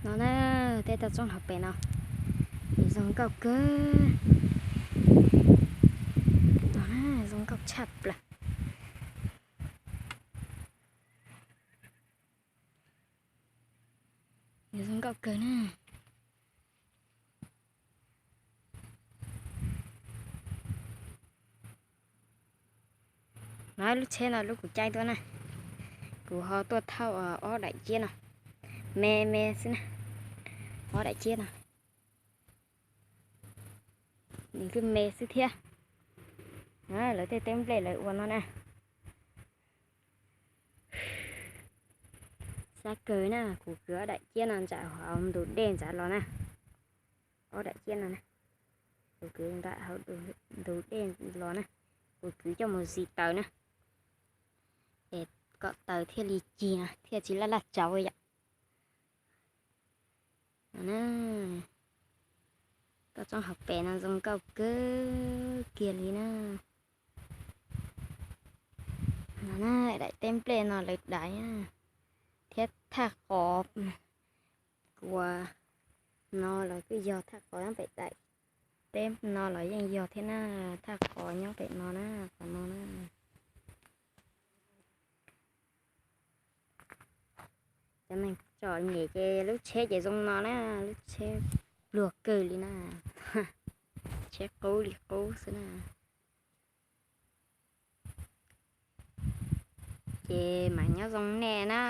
No na, tej toj roob hauv pes no, zoo nkauj kawg. No na, zoo nkauj tshaj plaws. Zoo nkauj kawg na. No lub tsheb no lub kuv caij tuaj na, kuv ho tuaj thauj ob daim ciab no, me me xwb na, ob daim ciab no, nws lub me xwb thiab. Lawv tej teb nplej lawv ua no na. Xab kawg na, kuv kwv ob daim ciab no nram hauv ntug dej ntawd los na. Ob daim ciab no na, kuv kwv nram hauv ntug dej los na, kuv kwv coj mus zis taws na, es kom taws thiaj li cig no thiaj tsis laj laj tsauv yom. Toj roob hauv pes no zoo nkauj kawg kiag li na. No na, daim teb nplej no lawv daim na, thiab thaj qos uas no los kuj yog thaj qos nyob pem daim teb no los yeej yog thiab na, thaj qos nyob pem no na, qhov no na. Cov neeg tsom nyem ces lub tsheb ces zoo no na, lub tsheb pluag kawg li na, tsheb qub li qub xwb na. Ces mas nyob zoo nej na.